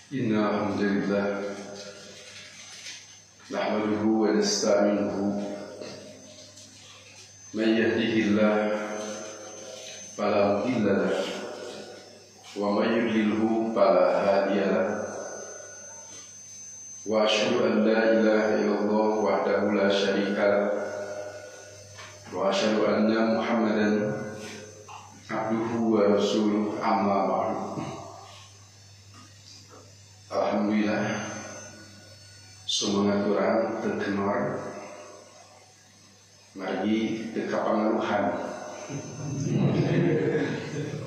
Inna alhamdulillah nahmaduhu wa nasta'inuhu man yahdihillah fala mudilla lahu wa man yudlilhu fala hadiya lahu wa asyhadu an la ilaha illallah wahdahu la syarika lahu wa asyhadu anna Muhammadan abduhu wa rasuluhu amma ba'du. Alhamdulillah, semangat urang teu kenor margi teu kapangaruhan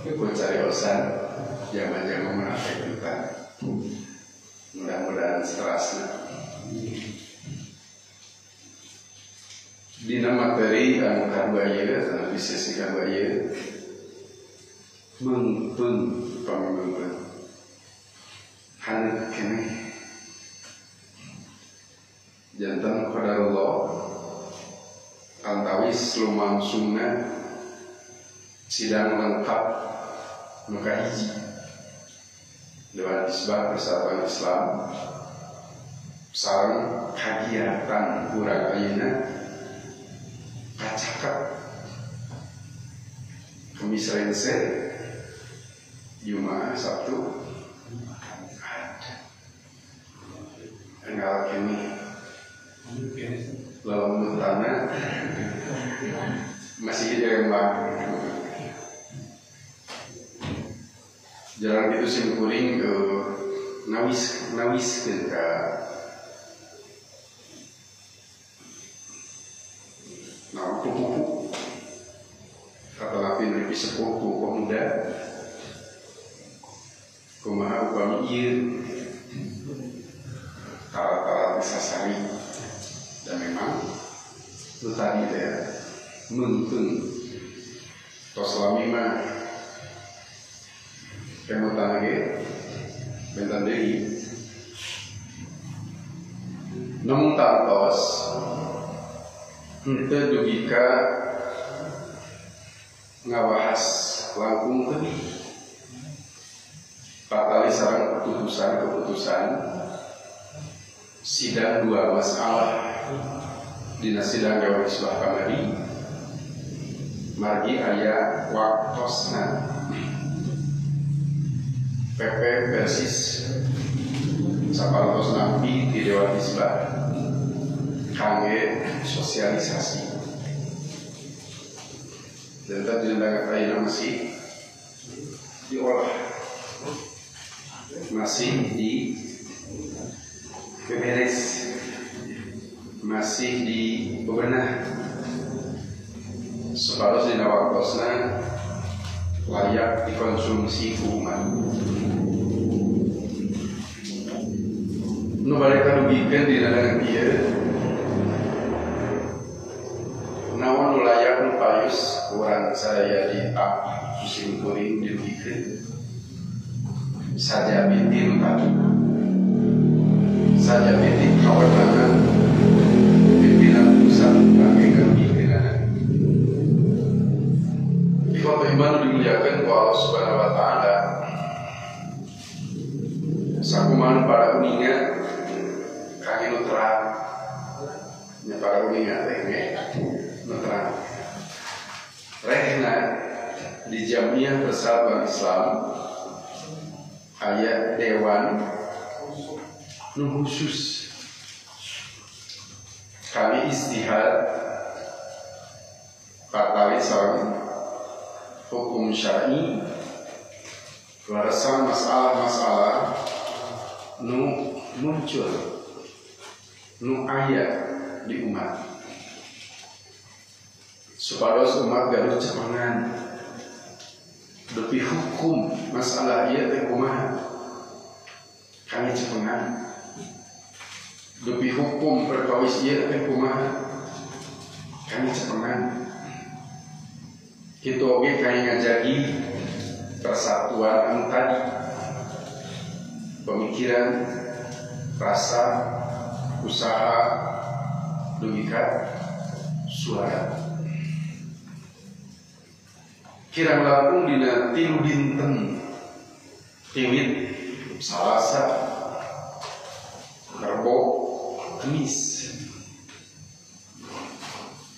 ku cariosan jaman-jaman munafik kita. Mudah-mudahan seterasna. Dina materi anu kadua ieu, anu di sesi kadua ieu, meungpeung pamimpeun haneut keneh jantan qadarullah antawis lumangsungna sidang lengkap nu kahiji Dewan Hisbah Persatuan Islam sareng kagiatan urang ayeuna kacakep Kemis Rense Jumat Sabtu enggal kini lelembutana masih di Lembang. Jalan itu sim kuring nawis nawiskeun ka naon pupupu katalapi nepi sepuh ku pemuda kumaha upami ieu tara-tara sasari. Dan memang itu tadi teh meungpeung tos lami mah kemutan ge benten deui namun tantos henteu dugi ka ngabahas langkung teuing patali sareng keputusan-keputusan sidang dua masalah dina sidang Dewan Hisbah kamari margi aya waktosna PP persis saparantos nampi di Dewan Hisbah kangge sosialisasi. Dan tadi dina ayeuna masih diolah, masih di beberes, masih di bebenah supados dina waktosna layak dikonsumsi ku umat. Nu bade kadugikeun dina dangan ieu naon nu layak nu payus urang sadaya ditampi ku kuring didugikeun saja binti nu tadi saja binti kawenangan pimpinan pusat kangge ngadugikeunana. Ikhwah iman dimuliakan ku Allah Subhanahu wa taala. Sakumaha para uninga kangge nu terang. Nya para uninga teh nge nu terang. Rehna di Jamiah Persatuan Islam aya dewan nu khusus kami istihad patali sareng hukum syar'i leresan masalah-masalah nu muncul nu aya di umat supados umat gaduh cepengan dupi hukum masalah ieu teh kumaha kami cepengan dupi hukum perkawis ieu teh kumaha kami cepengan. Kitu oge kami ngajagi persatuan anu tadi pemikiran, rasa, usaha, dugi ka suara. Kirang langkung dina 3 dinten tiwit Salasa Kemis.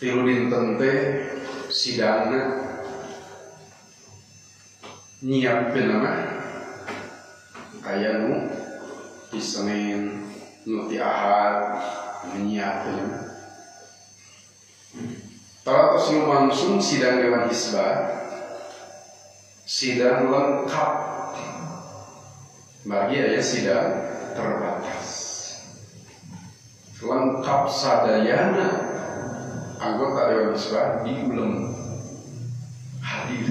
Tilu dinten teh sidangna nyiapkeun mah aya nu di Senin, nu ti Ahad nyiapkeun. Taratos lumangsung sidang Dewan Hisbah, sidang lengkap. Bagi aya sidang terbatas. Lengkap sadayana anggota Dewan Hisbah diulem hadir.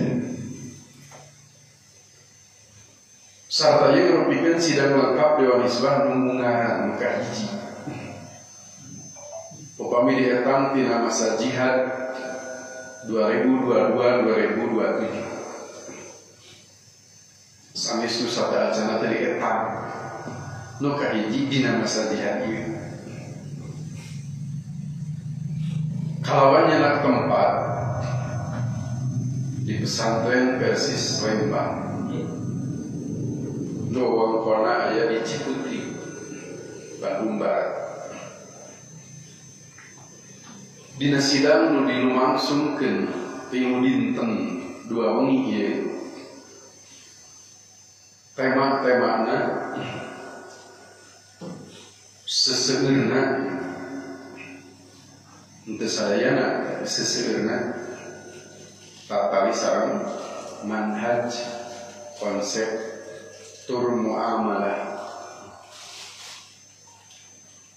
Sarta ieu ngrupikeun sidang lengkap Dewan Hisbah nu mungaran nu kahiji. Upami dietang tina masa jihad 2022-2027. Sanes nu sateuacanna teh dietang nu kahiji dina masa jihad ieu. Kalawan nyenak tempat di pesantren Persis Lembang. Nu wewengkonna aya di Ciputri, Bandung Barat. Dina sidang nu dilumangsungkeun tilu dinten dua wengi ieu. Tema-temana seseueurna henteu sadayana tapi seseueurna tatali sareng manhaj konsep tur muamalah.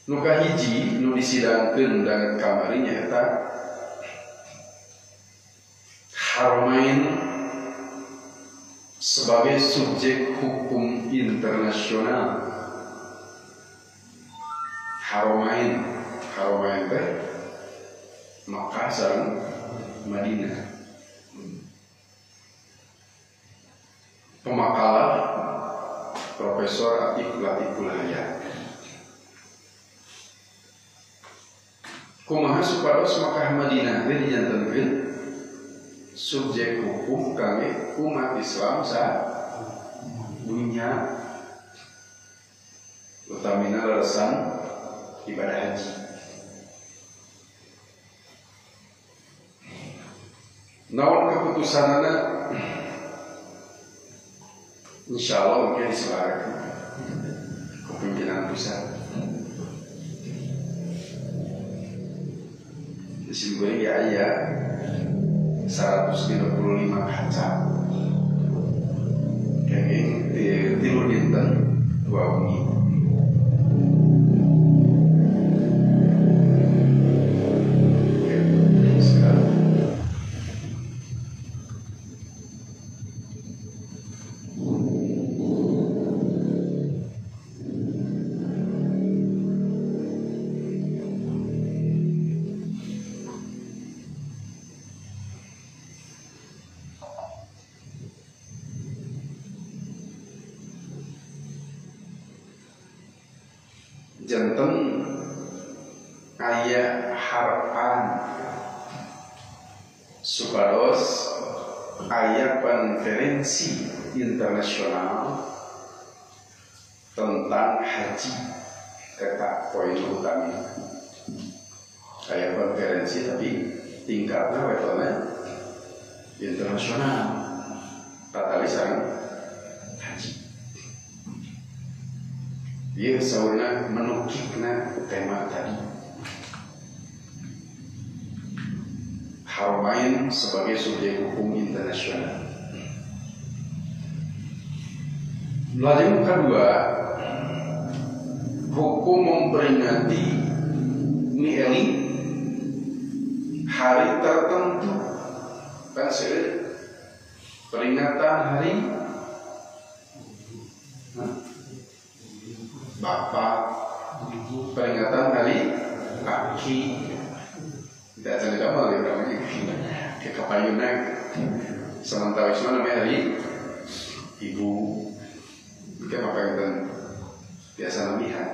Nu kahiji nu disidangkeun danget kamari nyaeta Haramain sebagai subjek hukum internasional. Haramain, Haramain teh Makkah sareng Madinah. Pemakalah Profesor Atik Latiful Hayat. Kumaha supados Makkah Madinah teh dijantenkeun subjek hukum kangge umat Islam sa dunya, utamina lelesan ibadah haji. Naon keputusanana insyaallah mungkin disebarkan ke pimpinan pusat. Di sini gue ya aya 135 kaca kenging tilu dinten dua wengi. Janten aya harapan supados aya konferensi internasional tentang haji. Eta poin utama. Aya konferensi tapi tingkatnya levelnya internasional. Tatali sareng haji. Ieu saurna menukikna tema tadi. Haramain sebagai subjek hukum internasional. Lajeng kedua, hukum memperingati nieli hari tertentu. Kan seueur peringatan hari Bapak, peringatan hari Aki. Tidak ada damel ya namanya ke kapayuna. Sementara itu namanya hari Ibu. Mungkin apa yang biasa namihan.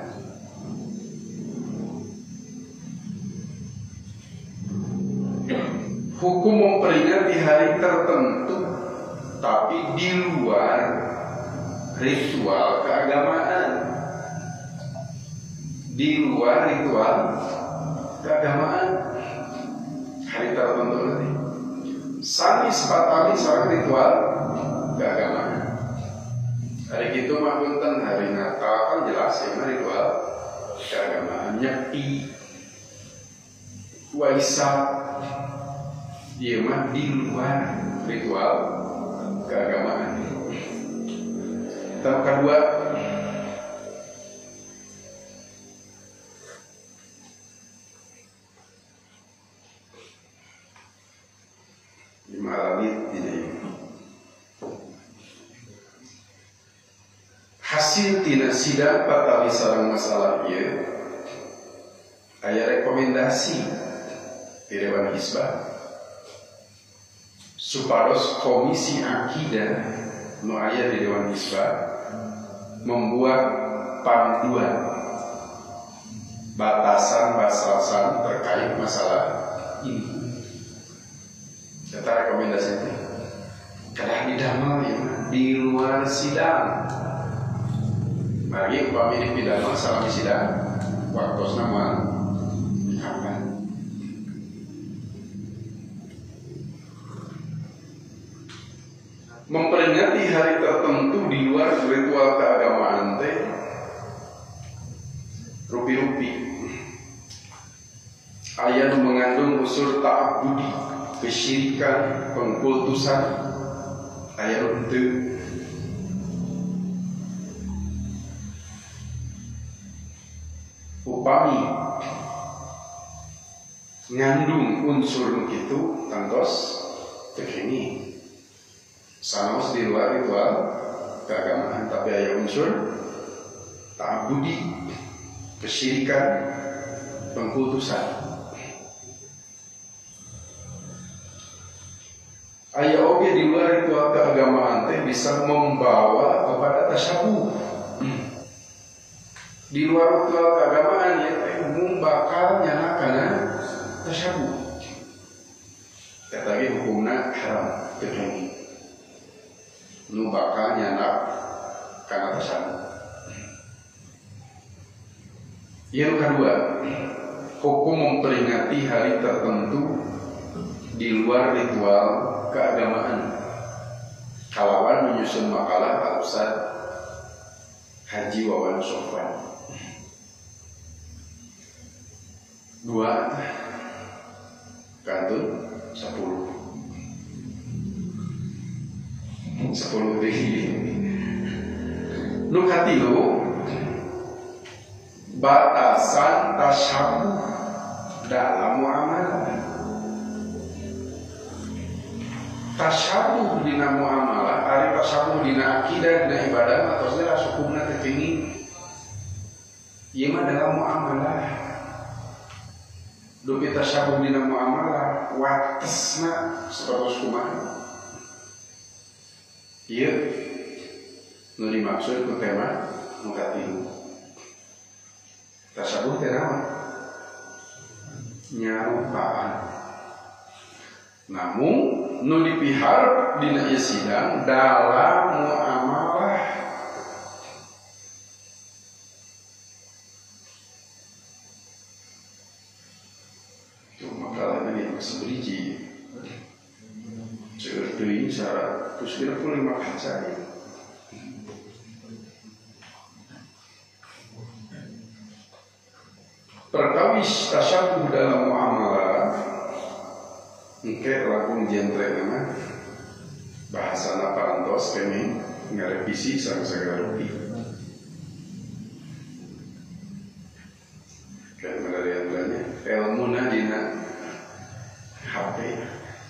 Hukum memperingati hari tertentu tapi di luar ritual keagamaan. Di luar ritual keagamaan hari tertentu nanti sanes patali sareng ritual keagamaan. Hari gitu mah punten hari Natal kan jelas ya mah ritual keagamaan. Nyepi, Waisak ieu mah di luar ritual keagamaan. Tahap kedua, hasil tina sidang patali sareng masalah ieu aya rekomendasi di Dewan Hisbah supados Komisi Akidah nu aya di Dewan Hisbah membuat panduan batasan-batasan terkait masalah ini. Kata rekomendasi itu kedah didamel ya di luar sidang. Mari upami dipidamel salami sidang waktosna moal kapan. Memperingati hari tertentu di luar ritual keagamaan teh rupi-rupi aya nu mengandung unsur ta'abbudi, kesyirikan, pengkultusan, aya nu henteu. Upami ngandung unsur nu kitu tangtos teu kenging. Sanaos di luar ritual keagamaan tapi aya unsur ta'abbudi, kesyirikan, pengkultusan. Aya oge di luar ritual keagamaan teh bisa membawa kepada tasyabuh. Di luar ritual keagamaan ya teh mung bakal nyana kana tasyabuh. Eta ge hukumna haram teu kenging. Nu bakal nyana kana tasyabuh. Yang kedua, hukum memperingati hari tertentu di luar ritual keagamaan. Kalawan menyusun makalah Al-Ustaz Haji Wawan Sofwan. 2 kantun 10. 10 deui. Nu katilu, batasan tasyabuh dalam muamalah. Tasyabuh dina muamalah, ari tasyabuh dina akidah, dina ibadah atau jelas hukumna teu kenging. Ieu mah dalam muamalah. Dupi tasyabuh dina muamalah, watesna sapertos kumaha. Ieu nu dimaksud ku tema nu katilu. Tasyabuh teh naon? Nyarupaan. Namun nu dipiharep dina ieu sidang dalam muamalah. Tuh makalahna ge sabriji. Seueur deui 165 kaca ieu. Perkawis tasyabuh dalam muamalah engke langkung jentre nama bahasana parantos kami ngarevisi sareng sagala rupi. Kayak dari antaranya elmuna dina HP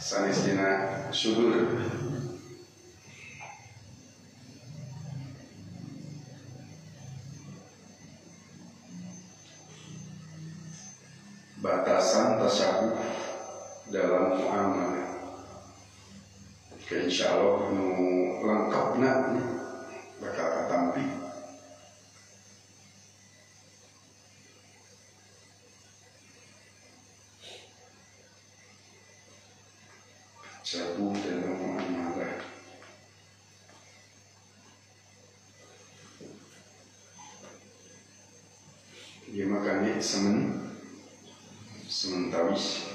sanes dina sudur. Batasan tasyabuh dalam muamalah. Oke, insya Allah nu lengkapna nih bakal katampi. Tasyabuh dalam muamalah. Ieu mah sementawis.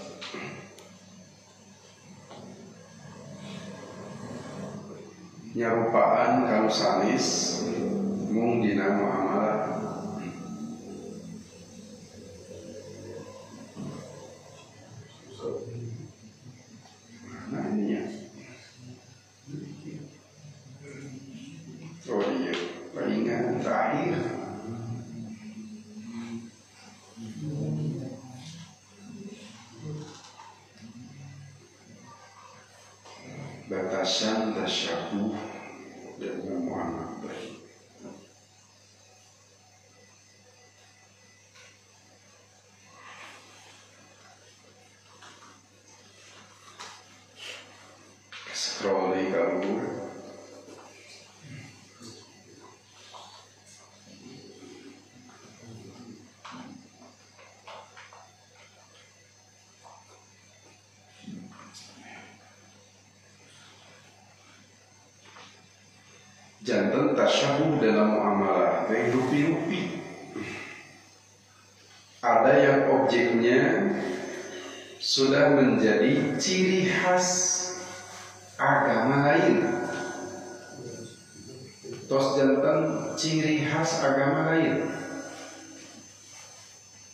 Nyarupaan kalau sanes mung dina muamalah. Mana ininya? Oh iya, palingan terakhir. Batasan tasyabuh dan muamalah. Scroll di kalbur. Janten tasyabuh dalam muamalah teh rupi-rupi. Ada yang objeknya sudah menjadi ciri khas agama lain. Tos janten ciri khas agama lain.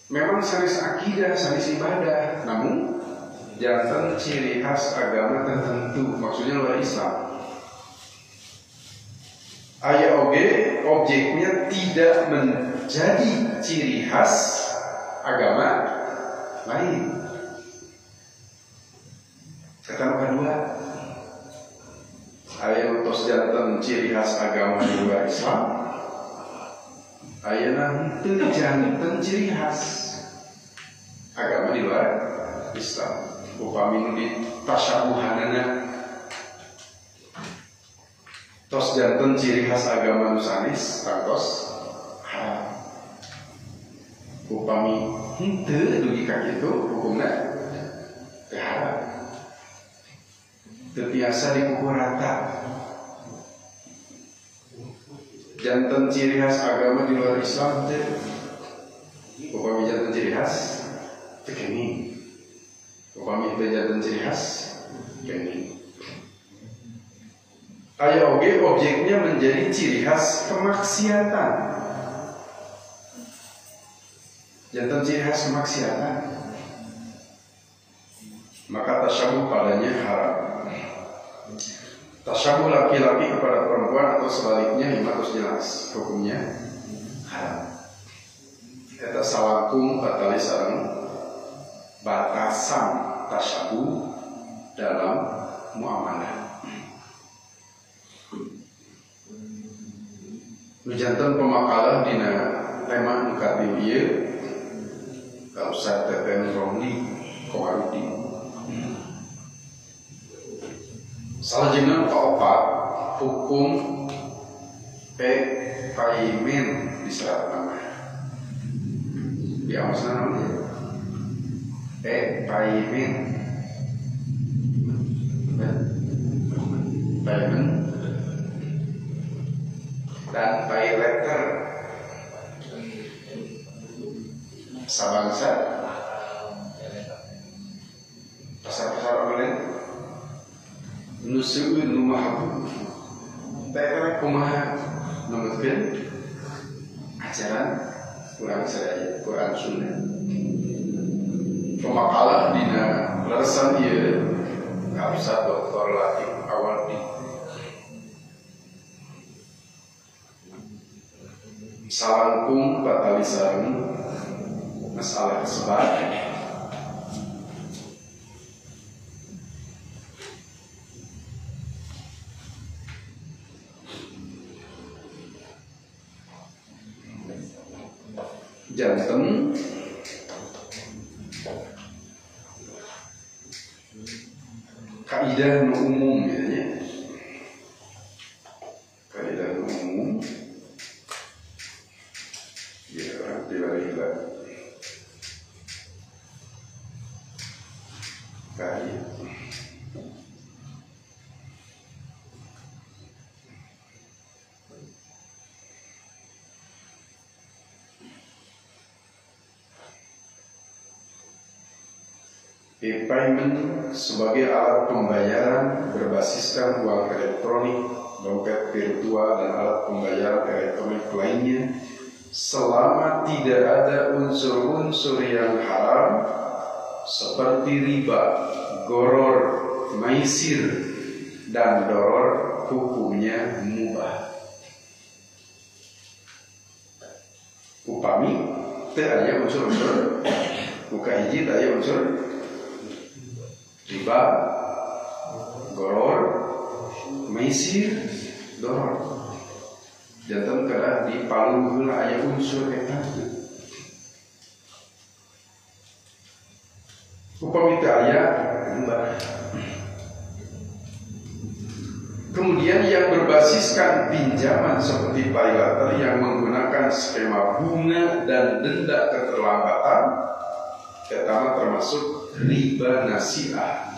Memang sanes akidah, sanes ibadah, namun janten ciri khas agama tertentu, maksudnya luar Islam. Aya oge objeknya tidak menjadi ciri khas agama lain. Kata kedua, aya tos janten ciri khas agama di luar Islam, aya henteu janten ciri khas agama di luar Islam. Upami nu ditasyabuhanana tos janten ciri khas agama nu sanes tangtos haram. Upami henteu dugi ka kitu hukumna teu haram. Teu tiasa dipukul rata. Janten ciri khas agama di luar Islam teu. Upami janten ciri khas teu kenging. Upami teu janten ciri khas kenging. Aya oge objeknya menjadi ciri khas kemaksiatan. Janten ciri khas kemaksiatan, maka tasyabuh padanya haram. Tasyabuh laki-laki kepada perempuan atau sebaliknya lima terus jelas hukumnya haram. Eta salangkung patali sareng batasan tasyabuh dalam muamalah. Nu janten pemakalah dina tema nu katilu ieu ka Ustaz Teten Romli Komarudin. Salajengna kaopat hukum payment di serat nama. Di awasna naon ieu? Payment. Payment dan pay letter sabangsa pasar-pasar online nu seueur nu mahabu teh kumaha numutkeun ajaran kurang sadaya Quran Sunnah. Pemakalah dina leresan ieu ka Ustaz Dr. Latif Awaldi. Salangkung patali sareng masalah kesebar janten kaidah nu umum gitu nya. Kaidah nu umum ya orang tiba-tiba kaidah E-payment sebagai alat pembayaran berbasiskan uang elektronik, dompet virtual, dan alat pembayaran elektronik lainnya selama tidak ada unsur-unsur yang haram seperti riba, goror, maisir, dan doror, hukumnya mubah. Upami teu aya unsur-unsur buka hiji teu aya unsur riba, goror, maisir, doror. Janten kedah di palung heula aya unsur eta. Upami teu aya mubah. Kemudian yang berbasiskan pinjaman seperti paylater yang menggunakan skema bunga dan denda keterlambatan, pertama termasuk riba nasiah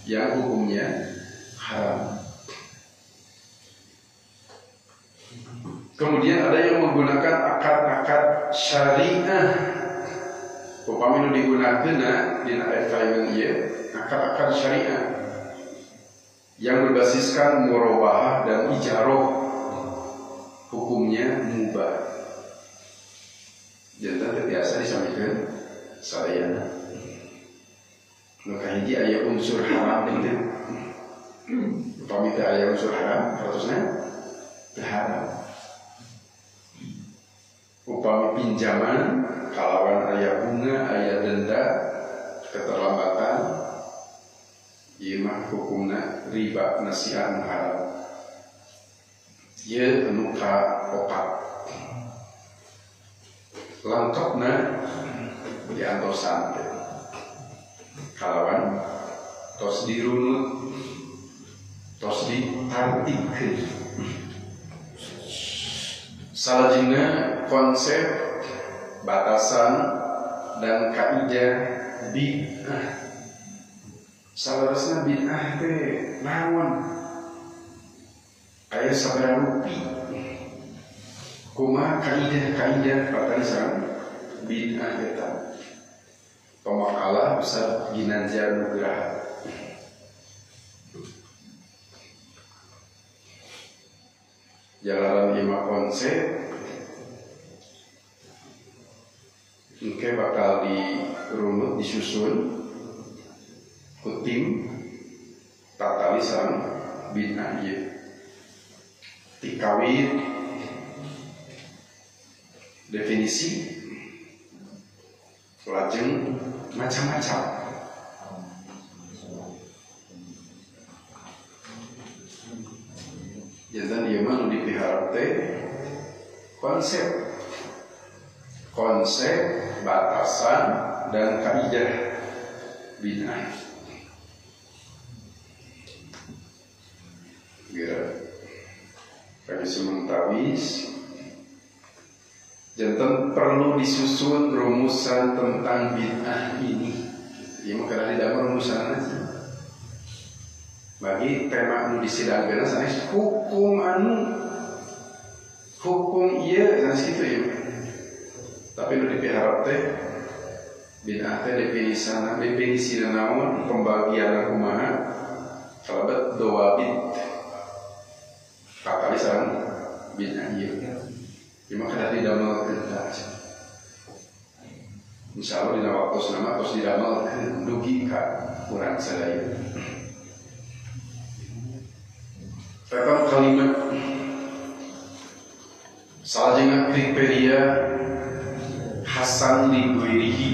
yang hukumnya haram. Kemudian ada yang menggunakan akad-akad syariah. Upami nu digunakeun dina payment ieu akad-akad syariah yang berbasiskan murabahah dan ijarah, hukumnya mubah. Jantan biasa disampaikan sadayana. Nu kahiji aya unsur haram teh. Upami teu aya unsur haram, hartosna teu haram. Upami pinjaman kalawan aya bunga, aya denda, keterlambatan, ieu mah hukumna riba nasiah nu haram. Ieu anu kaopat. Lengkapna diantosan teh. Kalawan tos dirunut, tos ditartibkeun. Salajengna konsep batasan dan kaidah bid'ah. Salarasna bid'ah teh naon? Aya sabaraha rupi. Kumaha kaidah-kaidah patalisan bid'ah eta? Pemakalah Ustaz Ginanjar Nugraha. Jalanan lima konsep engke bakal dirunut, disusun ku tim tatalisan bid'ah ieu. Tikawit definisi lajeng macam-macam. Jantan ieu mah nu dipiharep teh konsep batasan dan kaidah bid'ah. Geura kami sementawis jantan perlu disusun rumusan tentang bid'ah ini. Ieu mah kada didamel rumusan aja. Bagi tema anu disidangkeun sanes hukum anu hukum ieu sanes kitu ieu. Tapi nu dipiharep teh bid'ah teh definisana, definisina naon, pembagianna kumaha, kalebet dawabit. Katalisan bid'ah ieu. Ieu mah kedah didamelkeun tah. Insyaallah dina waktosna mah tos didamelkeun dugi ka urang sadaya. Rekam kalimat salajengna kriteria hasan li ghairihi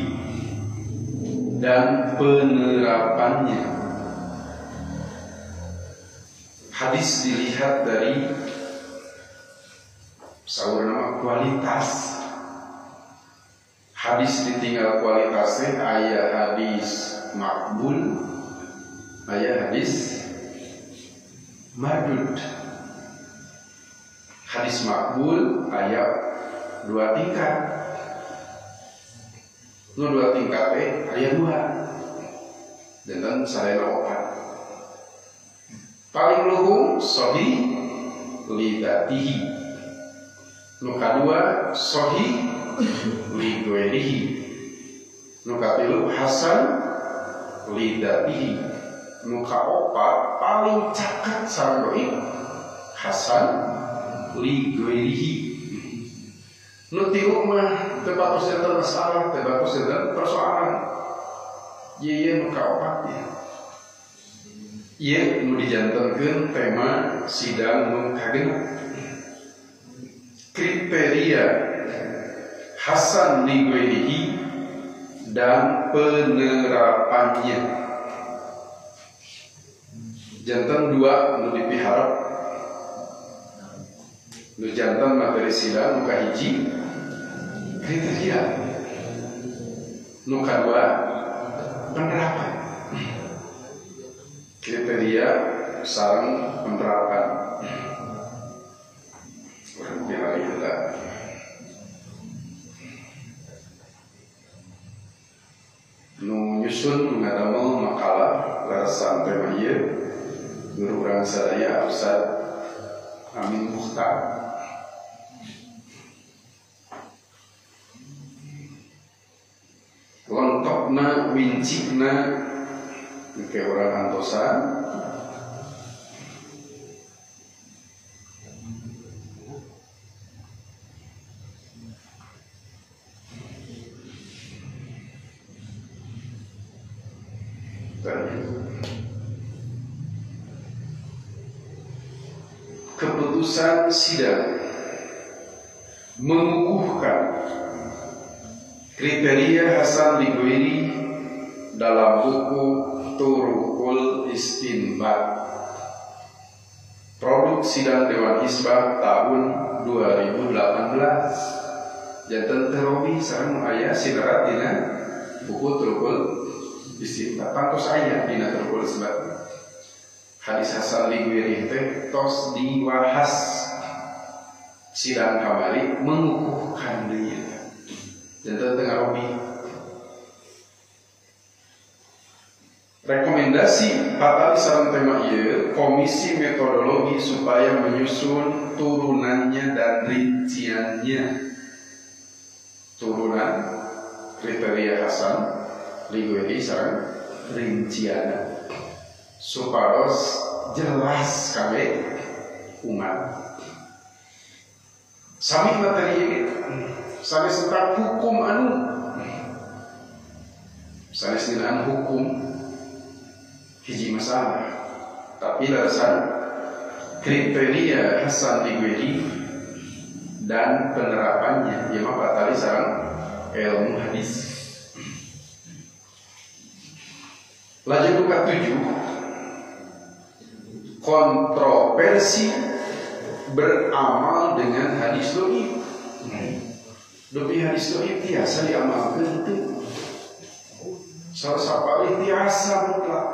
dan penerapannya. Hadis dilihat dari saur nama kualitas. Hadis ditinggal kualitasnya, aya hadis makbul, aya hadis mardud. Hadis makbul aya dua tingkat. Nu dua tingkat teh aya dua. Janten sadayana opat. Paling luhung sahih li dzatihi. Nu kadua sahih li ghairihi. Nu katilu hasan lidatihi. Nu kaopat paling caket sareng dhaif hasan li ghairihi. Nu tilu mah teu bagus janten masalah, teu bagus janten persoalan. Ieu nu kaopat ya. Ieu nu dijantenkeun tema sidang nu kagenep. Kriteria hasan li ghairihi dan penerapannya. Janten dua nu dipiharap. Nu janten materi sidang nu kahiji kriteria, nu kadua penerapan. Kriteria sareng penerapan. Urang pilih heula. Nu nyusun ngadamel makalah leresan tema ieu guru urang sadaya Ustaz Amin Mukhtar. Lengkapna wincikna ke urang antosan. Keputusan sidang mengukuhkan kriteria hasan li ghairihi dalam buku Turuqul Istinbat produk sidang Dewan Hisbah tahun 2018. Janten terobi sareng aya sinerat dina buku Turuqul Istinbat. Tangtos aya dina Turuqul Istinbat. Hadis hasan li ghairihi teh tos diwahas sidang kamari mengukuhkan deui. Janten teu ngarobi. Rekomendasi patali sareng tema ieu komisi metodologi supaya menyusun turunannya dan rinciannya. Turunan kriteria hasan li ghairihi sareng rincianna supados jelas kami umat. Sami materi ini sami tentang hukum anu sanes nilaian hukum hiji masalah, tapi larasan kriteria hasan li ghairihi dan penerapannya ieu mah patali sareng ilmu hadis. Lajeng ka-7 kontroversi beramal dengan hadis dhaif. Dupi hadis dhaif tiasa diamalkeun teu. Saur sapalih tiasa mutlak.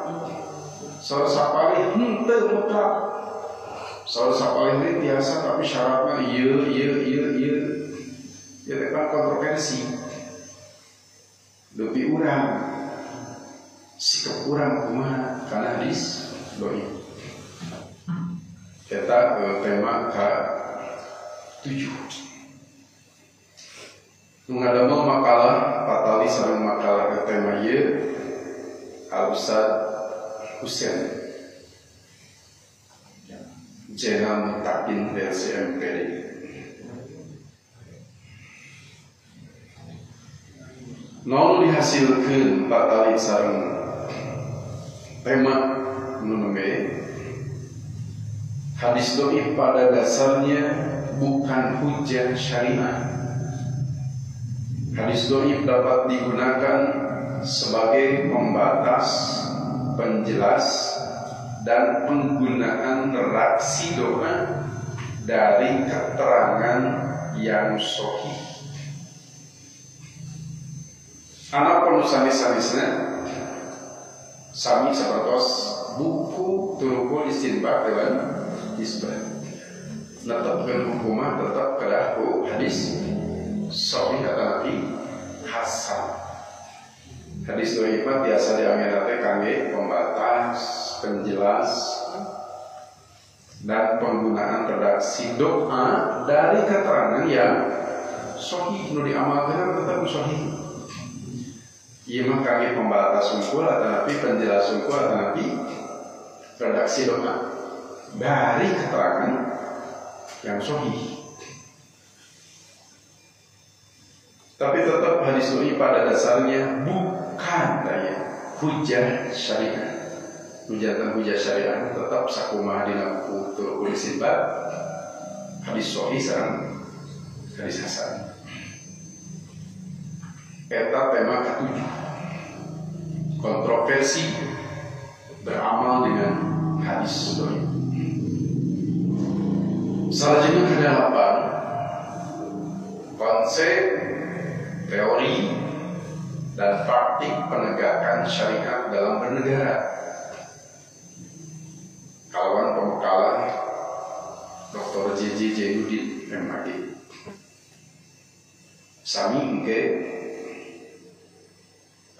Saur sapalih henteu mutlak. Saur sapalih teh tiasa tapi syaratna ieu ieu ieu ieu. Ieu teh kan kontroversi. Dupi urang sikap urang kumaha kana hadis dhaif. Eta tema ka-7. Nu ngadamel makalah patali sareng makalah ke tema ieu Al Ustaz Husein Jenal Mutakin LCMPD. Nol dihasilkeun patali sareng tema nu nembe hadis dhaif pada dasarnya bukan hujah syariah. Hadis dhaif dapat digunakan sebagai pembatas, penjelas, dan penggunaan redaksi doa dari keterangan yang sahih. Anak penuh sanis-sanisna sami sapertos buku Turuqul Istinbat Dewan Hisbah. Netepkeun hukumah tetap kedah ku hadis sahih atanapi hasan. Hadis dhaif mah biasa diangge teh kangge pembatas, penjelas, dan penggunaan redaksi doa dari keterangan yang sahih nu diamalkeun tetap sahih. Ieu mah kangge pembatas unggul atanapi penjelas unggul atanapi redaksi doa bari keterangan yang sahih. Tapi tetap hadis dhaif pada dasarnya bukan daya hujah syariah. Hujatan hujah syariah tetap sakumaha dina buku Turuqul Istinbat hadis sahih sareng hadis hasan. Eta tema ketujuh, kontroversi beramal dengan hadis dhaif. Salajengna kedelapan, konsep, teori, dan praktik penegakan syariat dalam bernegara. Kawan pembekalan Dr. JJ Jainuddin MAG. Sami engke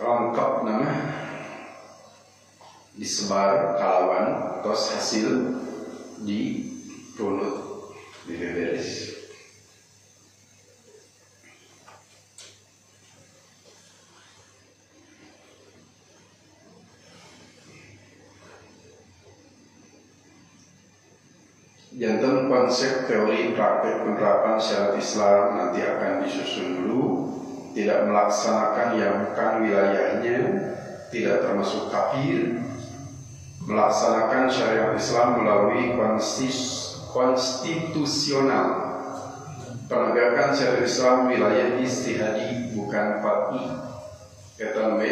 lengkap nama disebar kalawan tos hasil di runut di beberes. Jantan konsep teori praktek penerapan syariat Islam nanti akan disusun dulu. Tidak melaksanakan yang bukan wilayahnya, tidak termasuk kafir. Melaksanakan syariat Islam melalui konstitusional. Penegakan syariat Islam wilayah ijtihadi bukan fat'i. Eta we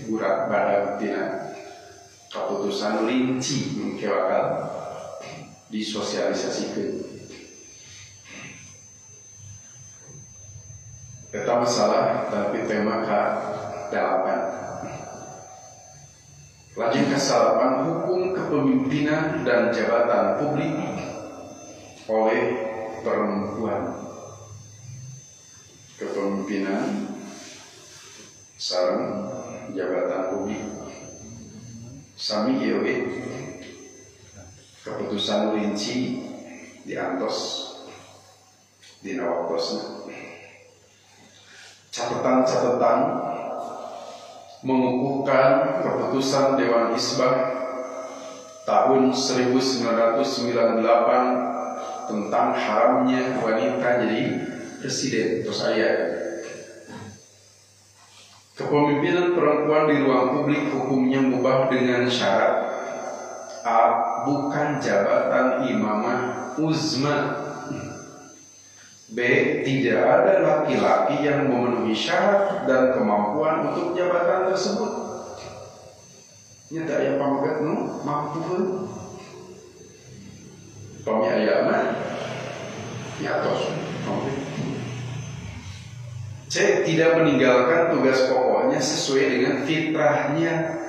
burak badag tina keputusan rinci mungkin bakal disosialisasikan. Eta masalah tapi tema ke-8. Lajeng ke-8, hukum kepemimpinan dan jabatan publik oleh perempuan. Kepemimpinan sareng jabatan publik sami ieu ge keputusan rinci diantos dina waktosna. Catatan-catatan mengukuhkan keputusan Dewan Hisbah tahun 1998 tentang haramnya wanita jadi presiden. Terus ayat kepemimpinan perempuan di ruang publik hukumnya mubah dengan syarat A. Bukan jabatan imamah uzma. B. Tidak ada laki-laki yang memenuhi syarat dan kemampuan untuk jabatan tersebut. Nyata aya pamegat nu mampu. Pami aya mah ya tos. C. Tidak meninggalkan tugas pokoknya sesuai dengan fitrahnya.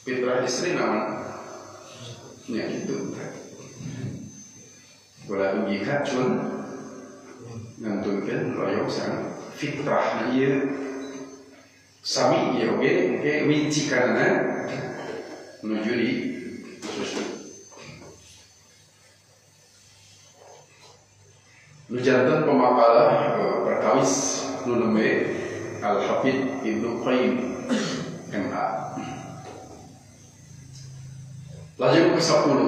Fitrah istri namanya ya gitu. Bola ugi kacun ngantunkeun royong sareng fitrahna ieu sami ieu oge engke wincikanna nuju di susu. Nu janten pemakalah perkawis nu nembe Al-Hafidz Ibnu Qayyim MA. Lajeng ke-10,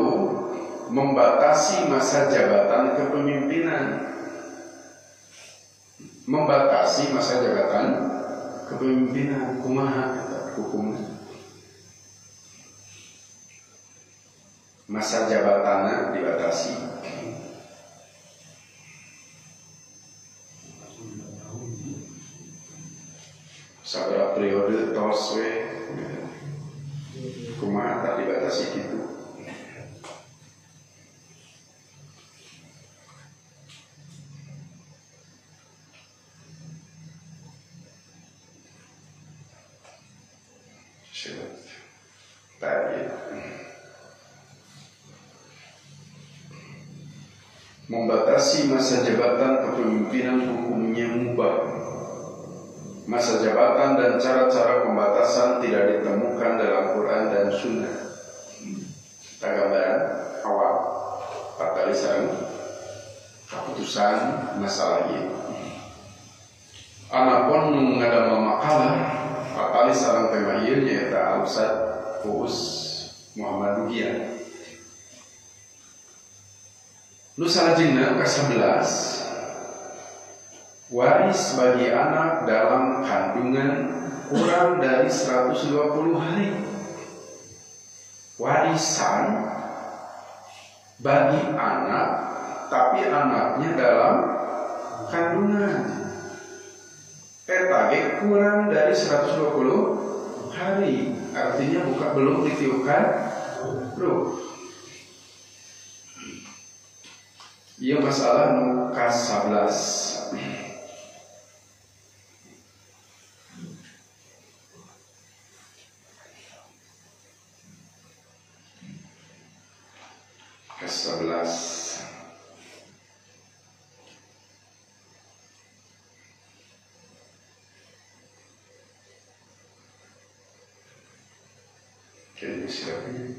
membatasi masa jabatan kepemimpinan. Membatasi masa jabatan kepemimpinan kumaha eta hukumna? Masa jabatanna dibatasi. Sabaraha periode tos we kumaha tak dibatasi gitu. Membatasi masa jabatan kepemimpinan hukumnya mubah. Masa jabatan dan cara-cara pembatasan tidak ditemukan dalam Quran dan Sunnah. Kita gambaran awal patali sareng keputusan masalah ini. Anapun nu ngadamel makalah patali sareng tema ieu nyaeta Al-Ustaz Uus Muhammad Dugia. Nu salajengna ka-11, waris bagi anak dalam kandungan kurang dari 120 hari. Warisan bagi anak tapi anaknya dalam kandungan eta ge kurang dari 120 hari, artinya buka belum ditiupkan ruh. Ieu masalah nu ka-11. Ke-11. Kayaknya siapa ini?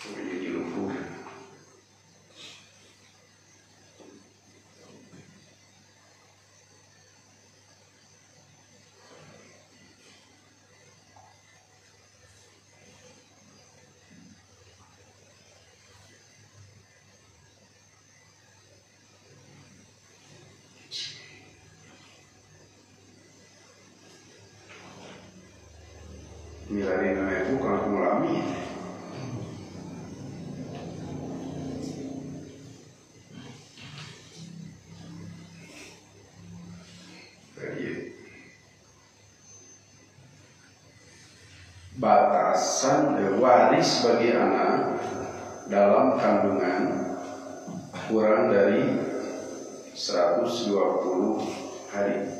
Ini di lumpur. Milari nama itu kalau kumulami. Batasan waris bagi anak dalam kandungan kurang dari 120 hari.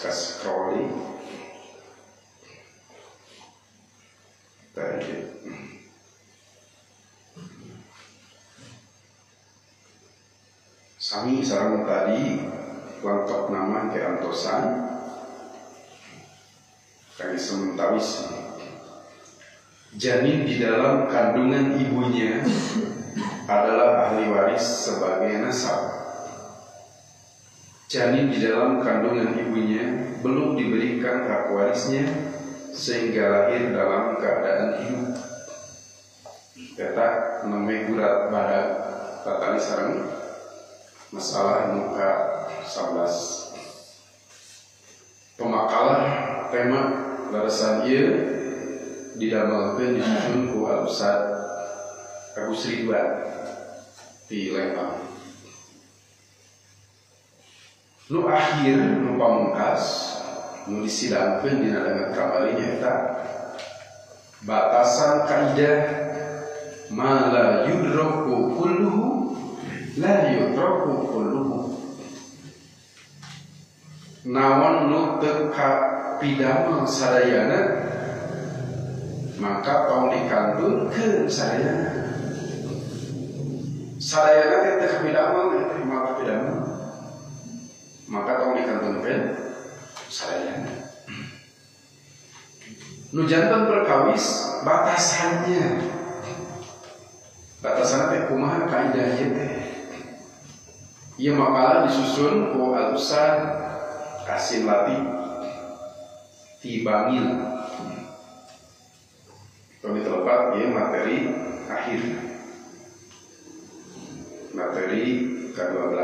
Scrolling tadi sami sareng tadi lengkap nama ke antosan kami sementawis janin di dalam kandungan ibunya adalah ahli waris sebagai nasab. Janin di dalam kandungan ibunya belum diberikan hak warisnya sehingga lahir dalam keadaan hidup. Eta nembe gurat badak tatali sareng masalah muka 11. Pemakalah tema larasan ieu didamelkeun disusun ku Al-Ustaz Agus Ridwan di Lembang. Nu akhir nu pamungkas nu disidangkeun dina danget kamari nyaeta batasan kaidah ma la yudraku kulluhu la yutraku kulluhu. Naon nu teu kapidamel sadayana maka tong dikantunkeun sadayana. Sadayana teh teu kapidamel teh maka kapidamel maka tong dikantunkeun sadayana. Nu janten perkawis batasannya. Batasanna teh kumaha kaidah ieu teh. Ieu makalah disusun ku Al-Ustaz Kasim Latif ti Bangil. Kami terlepat ieu materi akhir. Materi ke-12.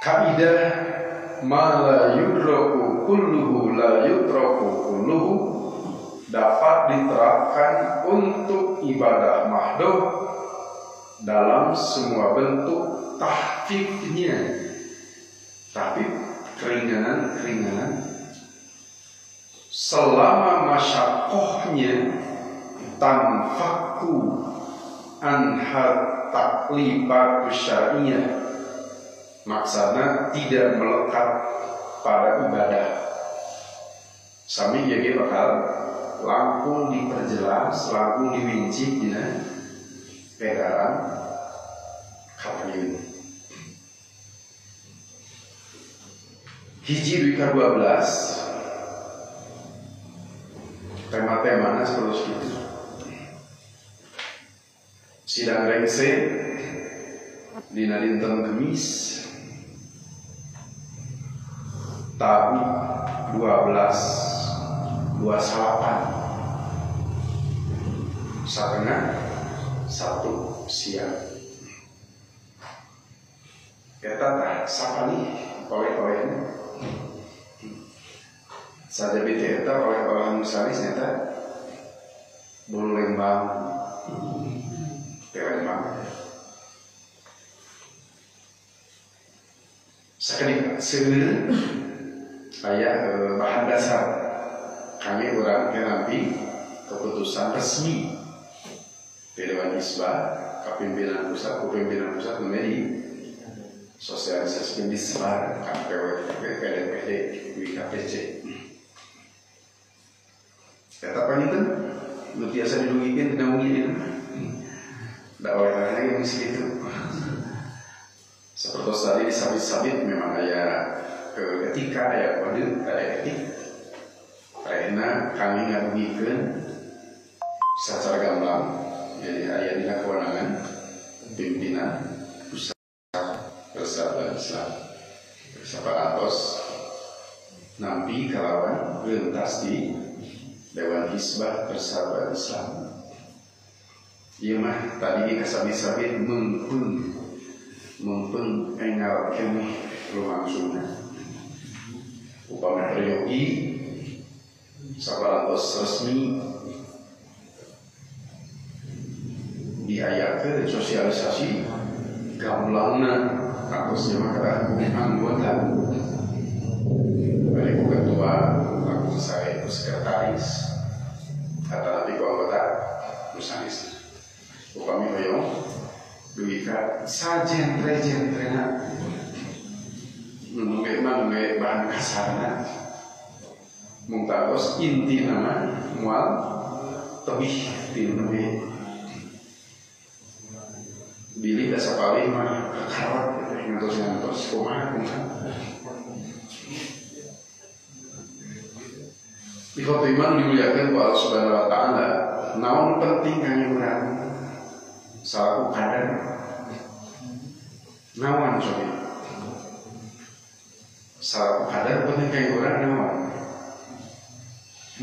Kaidah ma la yudraku kulluhu la yutraku kulluhu dapat diterapkan untuk ibadah mahdoh dalam semua bentuk tahfifnya. Tahfif keringanan-keringanan selama masyakohnya tanfaku anha taklifatu syar'iyyah Maksudnya tidak melekat pada ibadah. Sami ieu ge bakal langkung diperjelas, langkung diwinci dina edaran kapayun. Hiji dugi ka 12 tema-temana seperti itu. Sidang rengse dina dinten Kemis tahu 12.28 12:30 siang. Eta tah sapalih oleh-olehna. Saja bete eta oleh-oleh musalis eta bolu lembang. Teh lembang. Sakedik seueur aya bahan dasar kami urang ke nanti keputusan resmi Dewan Hisbah kepimpinan pusat menjadi sosialisasi disebar KPWP, PDPD, WKPC. Eta panginten nu tiasa didugikeun dina wengi dina. Da oleh-olehna ge geus kitu. Seperti tadi disabit-sabit memang aya etika, aya kode, aya etik. Karena kami ngadugikeun secara gamblang, jadi aya dina kewenangan pimpinan pusat Persatuan Islam. Saparatos nampi kalawan rentas di Dewan Hisbah Persatuan Islam. Ieu mah tadi kasabi-sabi mengpeng engal keneh lumangsungna. Upami peryogi saparantos resmi diayakeun sosialisasi gamblangna atos mah kada anggota bari ku ketua langsung saya ku sekretaris atau nanti ku anggota nu sanes. Upami hoyong dugi ka sajentre-jentrena nu ge mah nu bahan kasarna mung tagos inti nama moal tebih ti nu bilih da sapalih mah kakarot ngantos-ngantos kumaha kumaha. Ikhwatu iman dimuliakan ku Allah Subhanahu wa taala, naon penting kangge urang salaku kader? Naon cobi? Salaku kader penting kangge urang naon?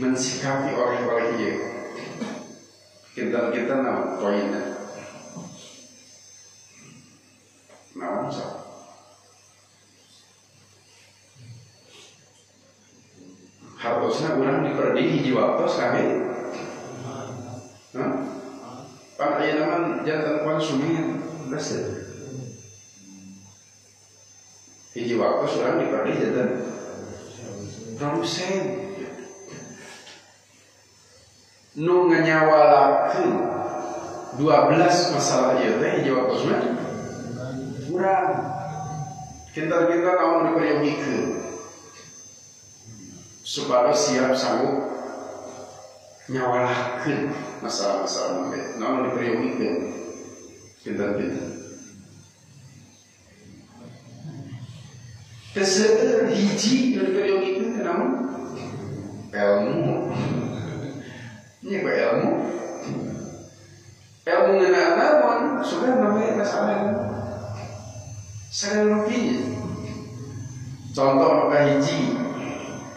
Mensikapi oleh-oleh ieu. Kinten-kinten naon poinna? Naon sok? Hartosna urang diperdi hiji waktos kami. Hah? Pan ayeuna mah janten konsumen geus. Hiji waktos urang diperdi janten produsen. Nu nganyawalakeun 12 masalah ieu teh hiji waktos mah urang. Kinten-kinten naon diperyogikeun supaya siap sanggup nyawalakeun masalah-masalah nu naon diperyogikeun kinten-kinten. Teu seueur hiji nu diperyogikeun teh naon? Ilmu. Nya ku ilmu. Ilmu ngeunaan naon? Sugan namanya masalah. Sagala rupi. Contoh nu kahiji,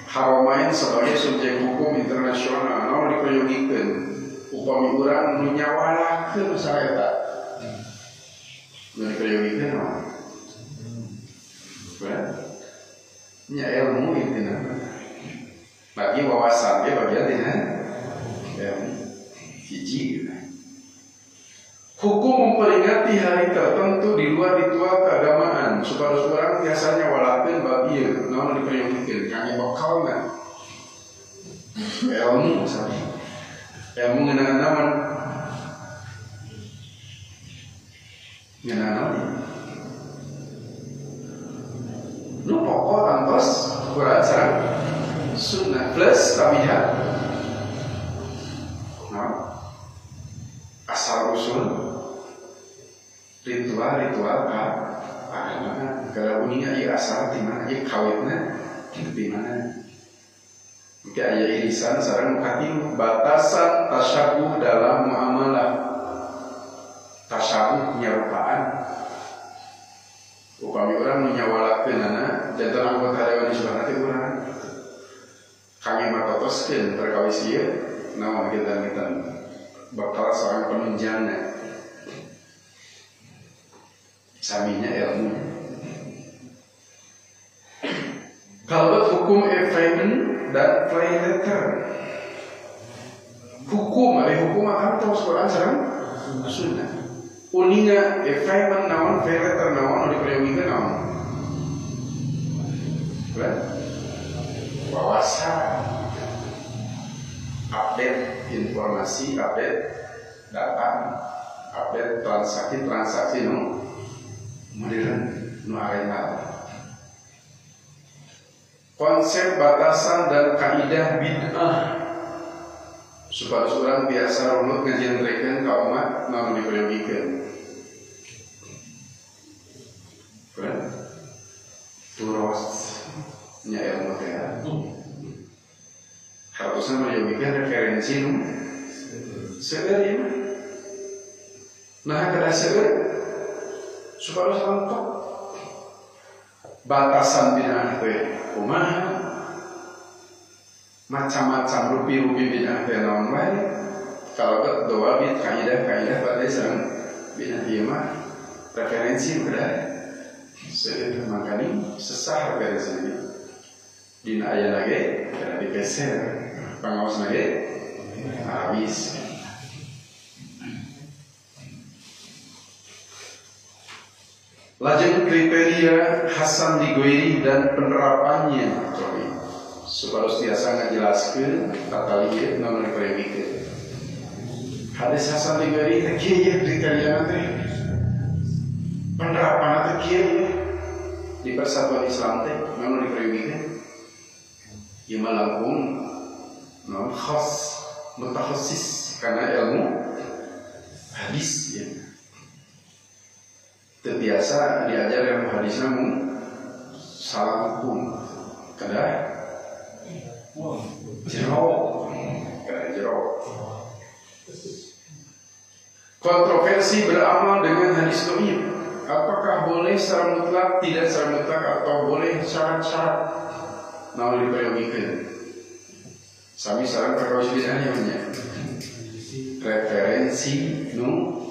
Haramain sebagai subjek hukum internasional naon diperyogikeun upami urang nu nyawalakeun masalah eta. Nu diperyogikeun naon? Nya ilmu intina. Bagi wawasan ge bagian dina ilmu hiji gitu. Hukum memperingati hari tertentu di luar ritual keagamaan supaya urang biasanya walakeun bab ieu naon diperyogikeun kangge bekalna ilmu sami. Ilmu ngeunaan naon? Ngeunaan naon? Nu pokok tangtos Quran sareng sunnah plus tabiat. Nah, asal usul ritual-ritual agama kalau uninga ieu asal di mana ieu kawitna di mana. Oke, aya irisan sareng nu katilu batasan tasyabuh dalam muamalah. Tasyabuh nyarupaan. Upami urang nu nyawalakeunana janten anggota dewan isbahna teh urang. Kami matotoskeun perkawis ieu naon kinten-kinten bakal sareng penunjangna. Saminya ilmu. Kalau hukum e-payment dan play letter. Hukum, ada hukum akan tahu Quran sareng sunnah. Uninga e-payment naon, play letter naon, diperyogikan naon. Wawasan, update informasi, update data, update transaksi nu modern nu arenal. Konsep batasan dan kaidah bid'ah supaya orang biasa runut ngajenrekeun ka umat naon diperyogikan. Turos nya ilmu teh. Harusna meryogikan referensi nu seueur ieu mah. Nah kada seueur supaya lengkap. Batasan bid'ah teh kumaha, macam-macam rupi-rupi bid'ah teh naon wae. Kalau doa bid kaidah-kaidah pada sareng bid'ah ieu mah referensi udah seueur makani sesah referensi ini. Dina aya lagi kada dipeser pangaos lagi habis. Lajeng kriteria hasan digoiri dan penerapannya supaya tiasa ngajelaskeun tata lieu naon diperyogikan. Hadis hasan digoiri teh kieu ye kriteriana teh. Penerapanna teh kieu ye. Di persatuan Islam teh naon diperyogikan? Ieu mah langkung naon khas mutakhassis karena ilmu hadis ya. Terbiasa diajar ilmu hadis namun salah hukum kada jero kada jero. Kontroversi beramal dengan hadis dhaif, apakah boleh secara mutlak, tidak secara mutlak, atau boleh syarat-syarat naon diperyogikan. Sami sareng perkawis bid'ah nya referensi nu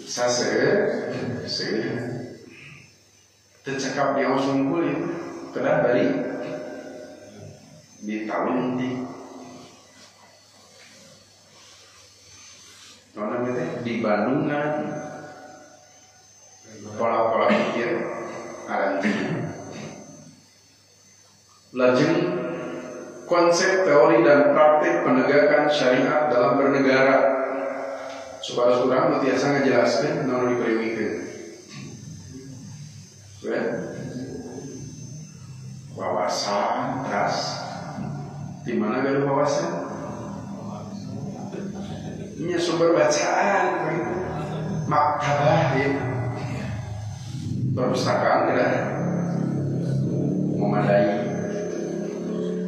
saseur seueur tercekap di awas unggul ya kedah bari ditalung di naon teh di Bandungan pola-pola pikir aranjeun. Lajeng konsep teori dan praktik penegakan syariat dalam bernegara supaya urang tiasa ngajelaskeun naon diperyogikan. Wawasan teras di mana gaduh wawasan? Nya sumber bacaan maktabah ya. Perpustakaan tidak memadai.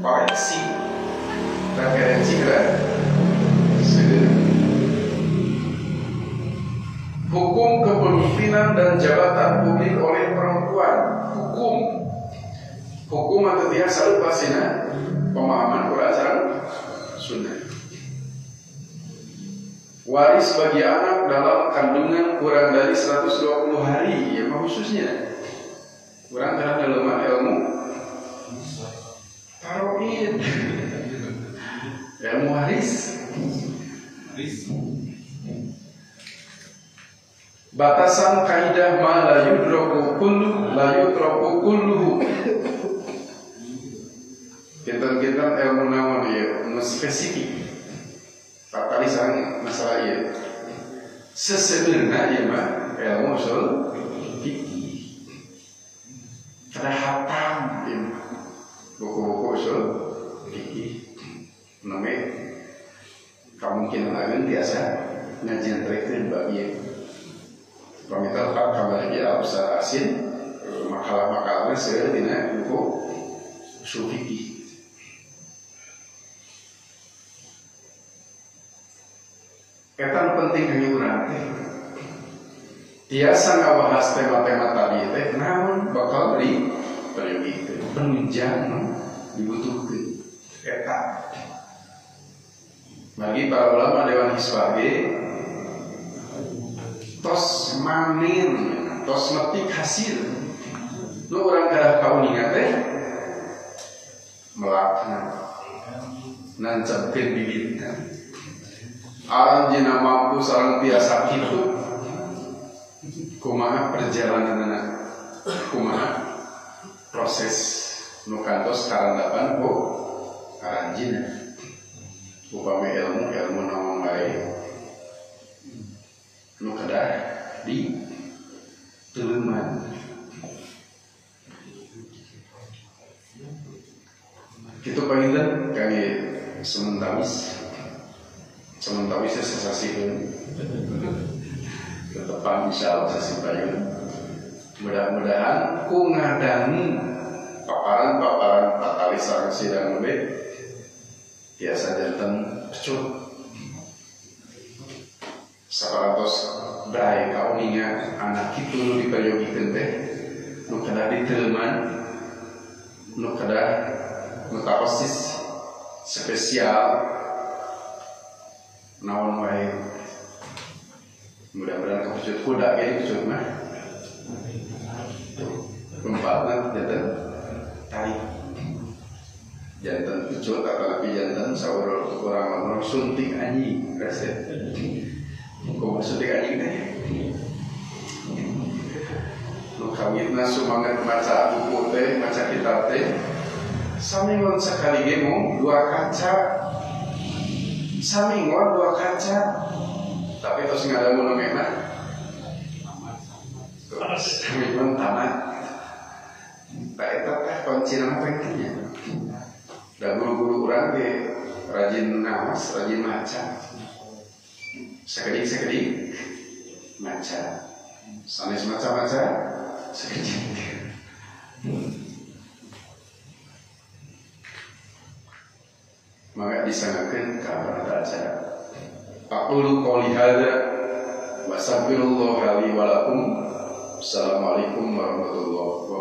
Koreksi referensi tidak. Hukum kepemimpinan dan jabatan publik oleh perempuan. Hukum atau tiasa lepasina pemahaman Quran sareng sunnah. Waris bagi anak dalam kandungan kurang dari 120 hari, ya khususnya kurang karena lemah ilmu taroid, ilmu waris. Batasan kaidah ma la yudraku kullu la yutraku kulluhu. Kinten-kinten ilmu naon ieu nu spesifik. Patali sareng masalah ieu. Seseueurna ieu mah ilmu usul fikih. Kada hatam. Kamungkinan ageung tiasa ngajentrekeun bab ieu. Pamitan pak kabar ge Ustaz Asin makalah-makalahna seueur dina buku usul fikih. Eta nu penting kangge urang teh. Tiasa ngabahas tema-tema tadi teh naon bakal di peryogi teh penunjang dibutuhkeun eta. Bagi para ulama Dewan Hisbah ge tos manen, tos metik hasil. Nu urang kadah kauninga teh melakna nancepkeun bibitna. Aranjeunna mampu sareng tiasa kitu. Kumaha perjalananna, kumaha proses nu kantos karandapan ku aranjeunna. Upami ilmu ilmu naon wae nu kedah di teuleman. Kitu panginten kangge sementawis. Sementawis sesasikeun. Tetepan insyaallah sasi payun. Mudah-mudahan ku ngadangu paparan-paparan patalis sareng sidang we tiasa janten pecut. Saparantos brai kauninga anak kitu nu dipayogikeun teh nu kedah diteuleman, nu kedah mutakhassis spesial naon wae. Mudah-mudahan kepecut kuda ge kecut mah. Empatna janten tarik. Janten kecut atau janten saur urang-urang suntik anjing resep. Kumaha suntik anjing teh? Nu kawitna sumangat maca buku teh, maca kitab teh. Saminggon sekali ge mung dua kaca. Saminggon dua kaca. Tapi terus ngadamu nu mah. Saminggon tamat. Tah eta teh kuncina mah pentingnya. Da guru-guru urang ge rajin ngaos, rajin maca. Sakedik-sakedik maca. Sanes maca-maca sakedik. Maka disangakeun ka panata acara. Aqulu qouli hadza wa astaghfirullah li wa lakum. Assalamualaikum warahmatullahi wabarakatuh.